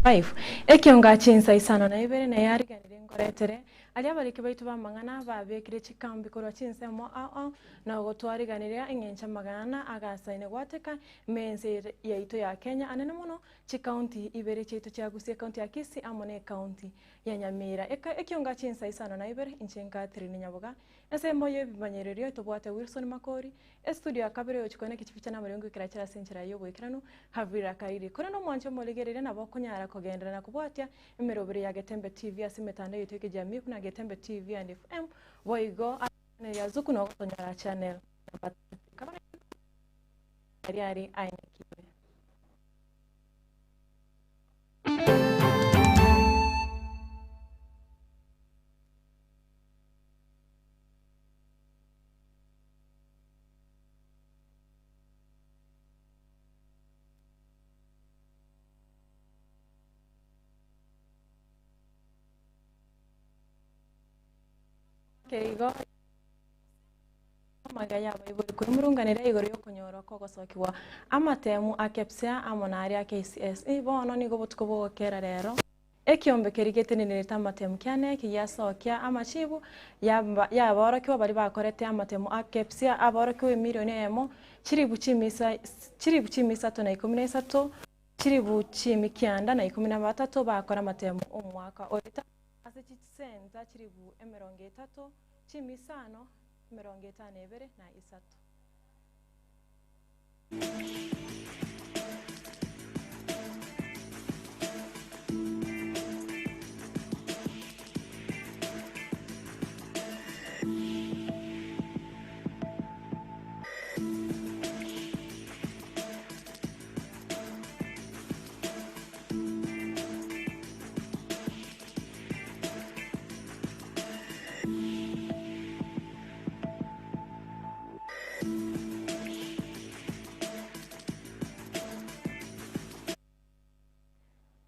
5 Ekionga chinsa isano na ibere na yariganire nkoretere aria abariki baito b'amang'ana babekire chikambi korwa chinsemo ao ao na ogotwariganiria eng'encho amagana agasaine gwateka ime ense yaito ya Kenya anene mono chikaunti ibere chiaito chia Gusii ekaunti ya Kisii amo ne ekaunti ya Nyamira. Eka ekionga chinsa isano na ibere inche Catherine Nyaboga ensemo y'ebimanyererio tobwate Wilson Makori Estudio ya kabere yochia koeneki chipicha na amariongo ekero achire ase enchera y'oboikeranu, Havila Kairi. Korende omwanche omorigereria nabo okonyara kogenderera na kobwatia emeroberi ya Getembe TV ase emetandao yaito y'ekejamii buna Getembe TV and FM, boigo ase channel ya Zuku na ogotonyora channel namba 33. Kabana aria aria aenekiwe. Keigo amaga y'abaibori kwemurunganera igoro y'okonyorwa kw'ogosokigwa amatemu a KPSEA amo na aria a KCSE bono nigo obotuko bogokera rero. Ekiombe keria getenenerete amatemu kiane kigiasokia amachibu y'aborokigwa baria bakorete amatemu a KPSEA aborokigwa emilioni eyemo chilifu chilifu chimi isato na ikomi na isato, chilifu chimi kianda na ikomi na batato bakora amatemu omwaka oeta ase chisenta chilifu emerongo etato, chimi isano, emerongo etano ebere na isato.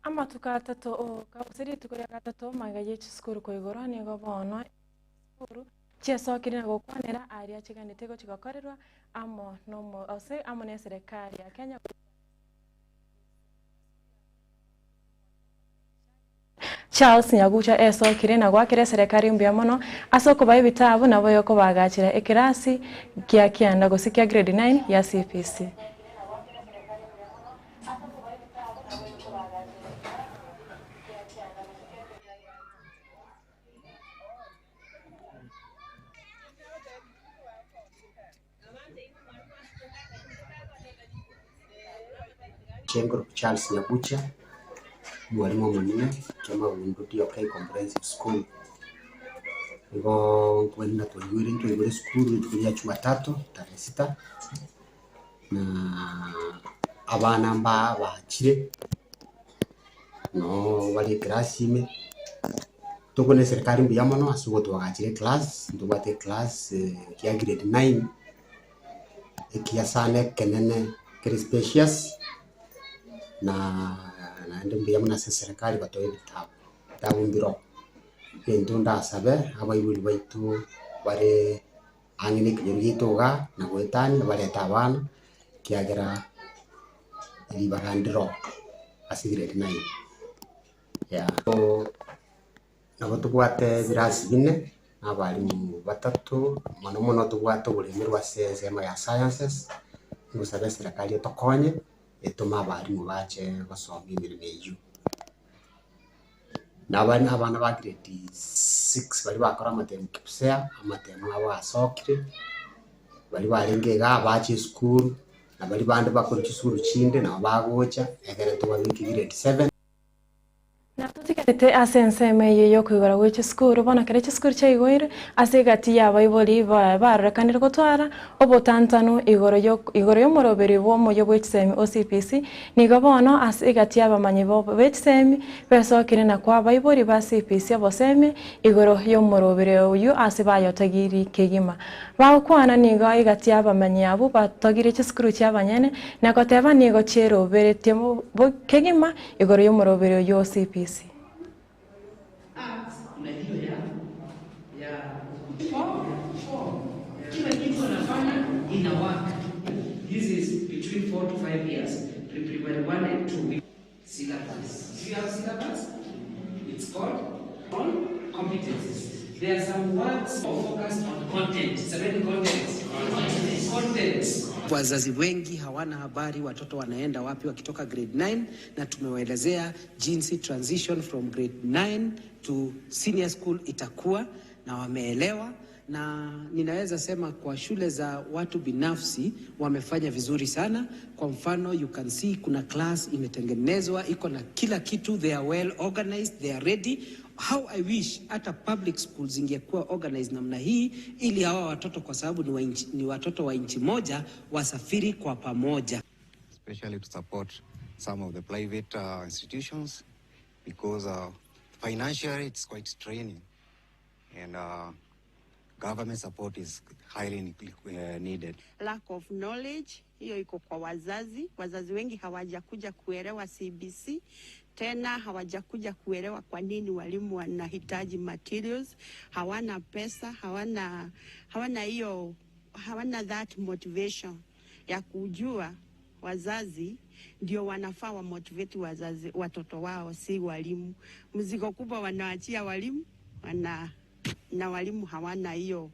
Amatuko atato oka gose rituko ria gatato magega ye chisukuru koigorwa nigo bono chisukuru chiesokire na gokwanera aria chiganete gochi gokorerwa amo nomo gose amo ne eserekari ya Kenya. Charles Nyagucha esokire na goakera eserekari mbuya mono ase okobaa ebitabu naboigo kobaagachera ekerasi gia kianda gose kia grade 9 ya CPC. Inche Charles Nyagucha, omwalimu omonene Kiamabundu DOK Comprehensive School. Igo nkoigwa twaigwire ntwaigure esukuru rituko ria jumatatu tarehe sita, na abana mba bachire, noo bare eclass ime, tokona eserikari mbuya mono ase ogotwagachera eclass, ntobwate eclass ya grade nine. Ekiya sana ekenene kere spacious, na naende mbuya mono ase eserekari batoe ebitabu, ebitabu mbiroo. Egento ndasabe abaibori baito bare ang'e na ekenyoro giaito igaa na goetania barete abana ekiagera ribaga ndiroo ase grade nine, yeah. Nabo tobwate ebirasi bine, na abalimu batato, mono mono tobwate oboremerwa ase ensemo ya sciences, ngosabe eserekari etokonye, etome abalimu bache gosomia emeremo eywo. Na abana abana ba grade six baria bakora amatemu KPSEA, amatemu abo asokire, baria barenge igaa bache esukuru, na baria bande bakorwa chisukuru chinde nabo bagocha, ekere tobabeke grade seven. Na totigarete ase ensemo eye y'okoigora gwe chisukuru, bono ekero chisukuru chiaigoirwe, ase egati y'abaibori barorekanire gotwara obotantanu igoro igoro y'omoroberio bw'omoyio bwe chisemi o CBC, nigo bono ase egati y'abamanyi be chisemi besokire na koa abaibori ba CBC obosemi igoro y'omoroberio oyio ase bayotagiri kegima. Bagokwana nigo egati y'abamanyi abwo batogire chisukuru chi'abanyene na goteba nigo chieroberetie kegima Igoro y'omoroberio oyio o CPC. Arts kuna hiyo ya ya four four kila kitu anafanya ina work this is between 4 to 5 years pre-primary 1 and 2. Syllabus. Do you have syllabus? It's called on competencies. There are some words more focused on content. Semeni content. Content. Wazazi wengi hawana habari watoto wanaenda wapi wakitoka grade 9, na tumewaelezea jinsi transition from grade 9 to senior school itakuwa na wameelewa, na ninaweza sema kwa shule za watu binafsi wamefanya vizuri sana. Kwa mfano, you can see kuna class imetengenezwa iko na kila kitu, they are well organized, they are ready. How I wish hata public schools zingekuwa organized namna hii, ili hawa watoto kwa sababu ni, wa inchi, ni watoto wa nchi moja wasafiri kwa pamoja. Especially to support some of the private institutions because financially it's quite straining and government support is highly needed. Lack of knowledge hiyo iko kwa wazazi. Wazazi wengi hawajakuja kuelewa CBC tena, hawajakuja kuelewa kwa nini walimu wanahitaji materials, hawana pesa, hawana hiyo, hawana that motivation ya kujua. Wazazi ndio wanafaa wa motivate wazazi watoto wao, si walimu. Mzigo kubwa wanaachia walimu na walimu hawana hiyo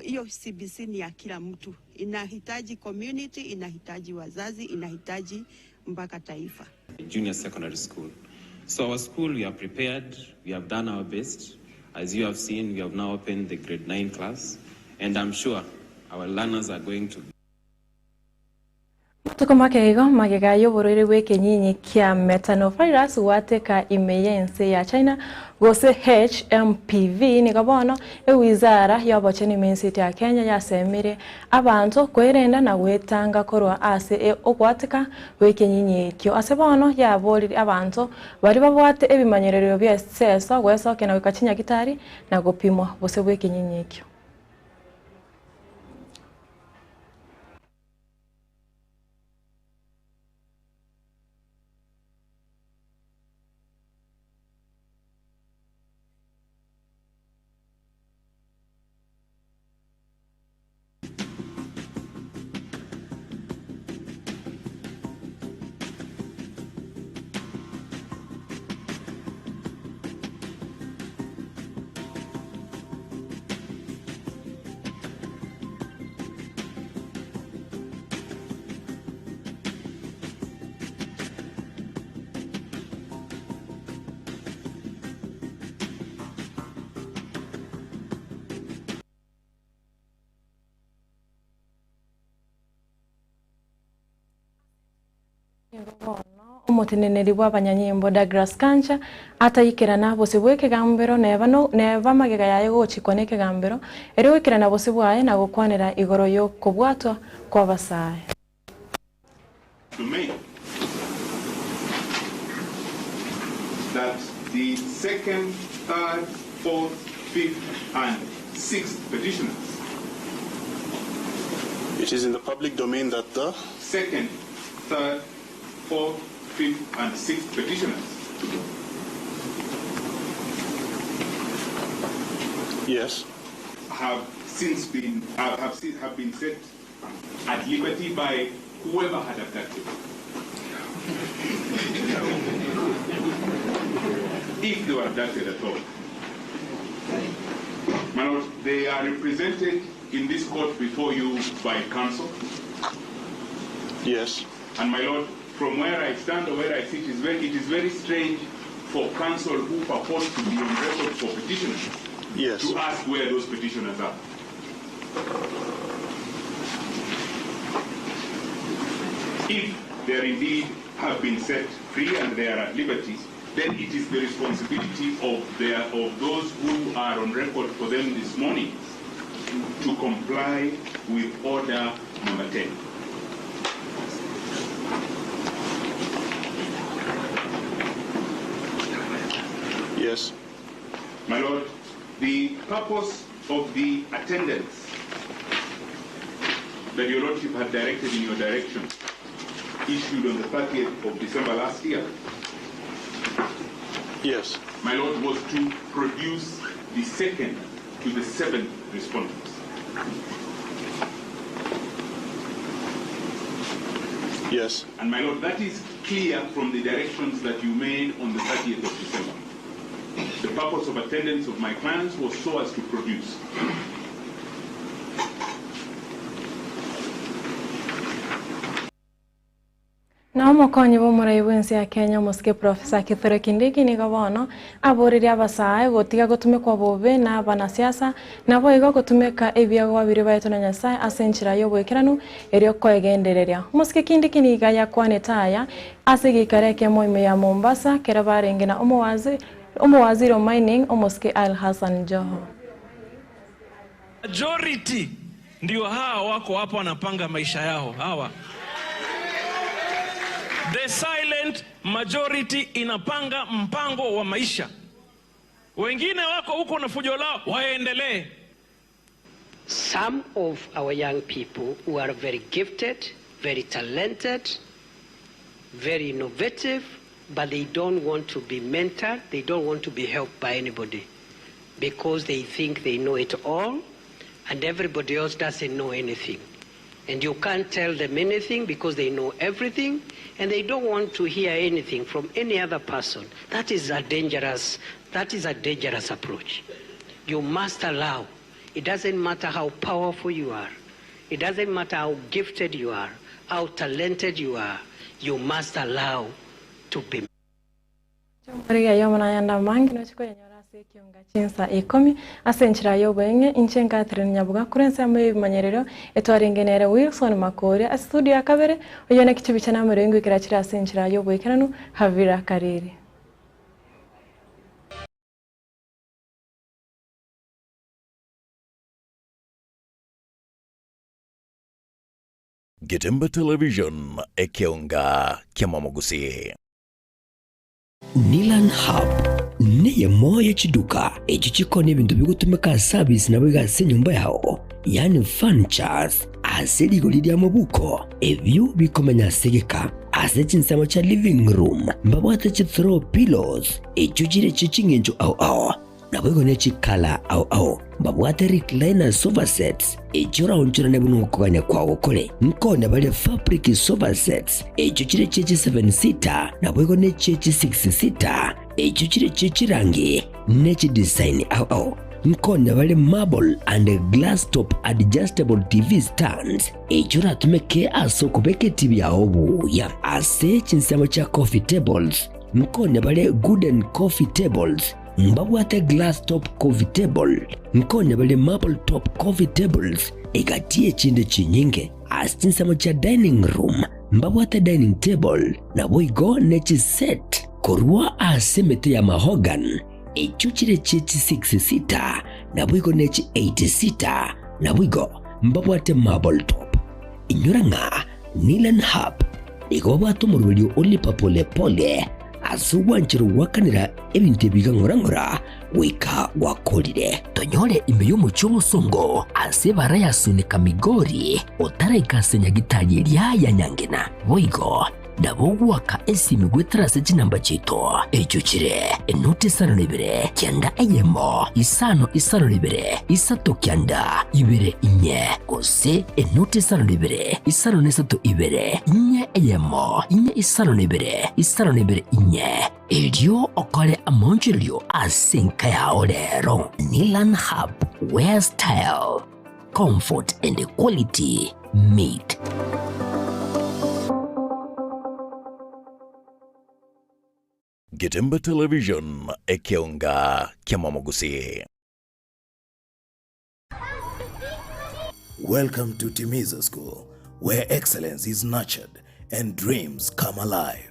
hiyo. CBC ni ya kila mtu, inahitaji community, inahitaji wazazi, inahitaji mpaka taifa. Junior secondary school. So our school, we are prepared, we have done our best. As you have seen, we have now opened the grade 9 class, and I'm sure our learners are going to Matuko makeigo magega y'oborwaire bwa ekenyinyi kia metanovirus gwateka ime y'ense ya China gose HMPV, nigo bono ewizara y'obocheni ime ya Kenya yasemire abanto kwerenda na gwetanga korwa ase ogwateka bwa ekenyinyi ekio. Ase bono yaborire abanto bari babwate ebimanyererio bia eseso gwesokia na goika chinyagitari na gopimwa bose bwa ekenyinyi ekio. Omoteneneri bwa abanyanyimbo Douglas Kancha ataikerana bose bwa ekegambero neba no neba magega yaye gochikwa na ekegambero eri goikerana bose bwaye na gokwanera igoro y'okobwatwa kwa abasae. Domain that the second, third, fourth, fifth, and sixth petitioners. It is in the public domain that the second, third, fourth, fifth, and sixth petitioners. Yes. Have since been have been set at liberty by whoever had abducted. If they were abducted at all. My lord, they are represented in this court before you by counsel. Yes. And my lord, from where I stand or where I sit, it is very strange for counsel who purport to be on record for petitioners Yes. to ask where those petitioners are. If they are indeed have been set free and they are at liberty, then it is the responsibility of those who are on record for them this morning to comply with order number 10. Yes. My lord, the purpose of the attendance that your lordship had directed in your direction, issued on the 30th of December last year, Yes. my lord, was to produce the second to the seventh respondents. Yes. And my lord, that is clear. clear from the directions that you made on the 30th of December. The purpose of attendance of my clients was so as to produce. Na omokonyi bw'omorai bw'ense ya Kenya omosike Professor Kithure Kindiki nigo bono aboririe abasae gotiga gotumekwa bobe na abanasiasa naboigo gotumeka ebiegwa biria baetwe na Nyasae ase enchera y'oboikeranu erio koegendereria. Omosike Kindiki nigo ayakwanete aya ase egeikaro ekemo ime ya Mombasa kero barenge na omowaziri o Mining omosike Al Hassan Joho. Majority ndio hawa wako hapa wanapanga maisha yao hawa. The silent majority inapanga mpango wa maisha. Wengine wako huko na fujo lao, waendelee. Some of our young people who are very gifted, very talented, very innovative, but they don't want to be mentored, they don't want to be helped by anybody because they think they know it all and everybody else doesn't know anything. And you can't tell them anything because they know everything and they don't want to hear anything from any other person. That is a dangerous, that is a dangerous approach. You must allow. It doesn't matter how powerful you are. It doesn't matter how gifted you are, how talented you are. You must allow to be. Chomorigia yomo nayanda amange nochi koyenyora ase ekionga chinsa ikomi ase enchera ya obweng'e inche Catherine Nyabuga kore ensemo ya ebimanyerero etwarenge nere Wilson Makori ase studio ya kabere oyo na ekichubi chia namero engwikera chire ase enchera ya oboikeranu Havira Kariri. Getemba Television ekeonga kia Mamagusi. Nilan Hub neyemo ye chiduka echio chikoonia ebinto bigotumeka ase abisi naboigo ase enyomba yao, yaani furnitures, ase rigori ri'amabuko, ebio bikomenya ase egeka. Ase chinsemo chia living room mbabwate chi throw pillows echio chire chie ching'encho ao ao. Naboigo ne chikala ao ao mbabwate recliner sofa sets, echio oraonchorane buna okogania kwao gokore. Nkonya bare fabric sofa sets, echio chire chie chi seven seater, naboigo ne chie chi six seater, echio chire chie chirangi ne chidesign ao ao. Nkonya bare marble and glass top adjustable TV stands, echio oratumeke ase okobeka etibi yao buya. Ase chinsemo chia coffee tables, nkonya bare gooden coffee tables, Mbabwate glass top coffee table, nkonya bare marble top coffee tables, egati y'echinde chinyinge. Ase chinsemo chia dining room mbabwate dining table, naboigo ne chiset korwa ase emete ya mahogany, echio chire chie chi six seater, naboigo ne chi eight seater, naboigo mbabwate marble top. Inyora ng'a Nilan Hub nigo babwate omoroberio o Lipa Pole Pole ase ogwanchera goakanera ebinto ebi iga ng'ora ng'ora goika gwakorire. Tonyore ime y'omochie obosongo ase ebara ya Sunika Migori otaraika ase nyagitari eria ya Nyangena. Boigo nabo ogoaka esimi goetera ase chinamba chiaito echio chire enoti isano na ibere kianda eyemo isano isano na ibere isato kianda ibere inye gose enoti isano na ibere isano na isato ibere inye eyemo inye isano na ibere isano na ibere inye erio okore amaonchorerio ase enka yao rero. Nilan Hub, where style, comfort and quality meet. Getemba Television, ekeonga kia Mamagusi. Welcome to Timiza School, where excellence is nurtured and dreams come alive.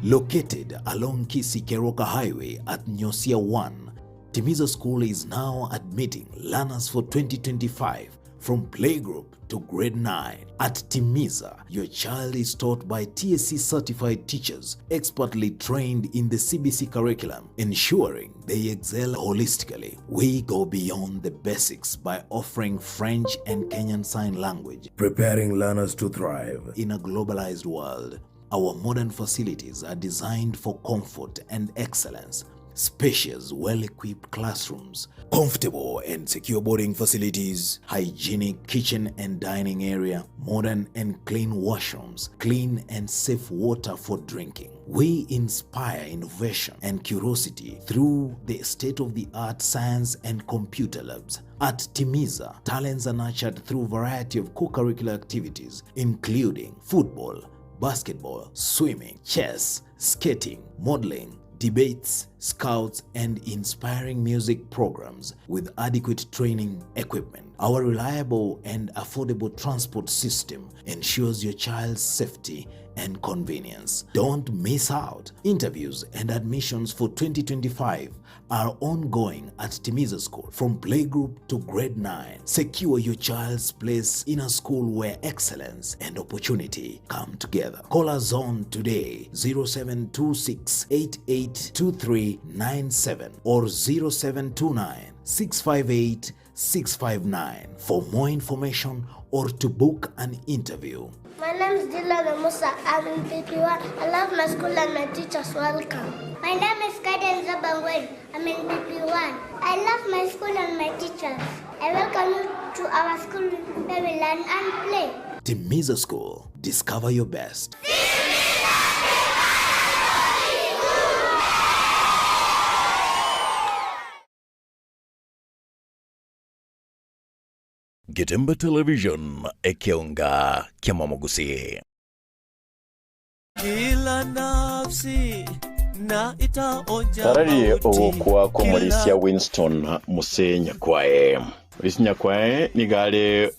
Located along Kisii Keroka Highway at Nyosia 1, Timiza School is now admitting learners for 2025 from playgroup to grade 9. At Timiza, your child is taught by TSC certified teachers expertly trained in the CBC curriculum, ensuring they excel holistically. We go beyond the basics by offering French and Kenyan Sign Language, preparing learners to thrive in a globalized world. Our modern facilities are designed for comfort and excellence. Spacious, well equipped classrooms, comfortable and secure boarding facilities, hygienic kitchen and dining area, modern and clean washrooms, clean and safe water for drinking. We inspire innovation and curiosity through the state of the art science and computer labs. At Timiza, talents are nurtured through variety of co-curricular activities including football, basketball, swimming, chess, skating, modeling, debates, scouts, and inspiring music programs with adequate training equipment. Our reliable and affordable transport system ensures your child's safety and convenience. Don't miss out. Interviews and admissions for 2025 are ongoing at Timiza School from playgroup to grade 9. Secure your child's place in a school where excellence and opportunity come together. Call us on today 0726 882397 or 0729 658 659 for more information or to book an interview. My name is Dylan Musa. I'm in PP1. I love my school and my teachers. Welcome. My name is Kaden Zabangwen. I'm in PP1. I love my school and my teachers. I welcome you to our school where we learn and play. Timiza School. Discover your best. Getemba Television, ekeonga kiamamogusii. Kila nafsi na itaonja Tarari mauti. ogokwa Kila kw'omorisia Winston Muse Nyakwae. Morisia Nyakwae nigo are.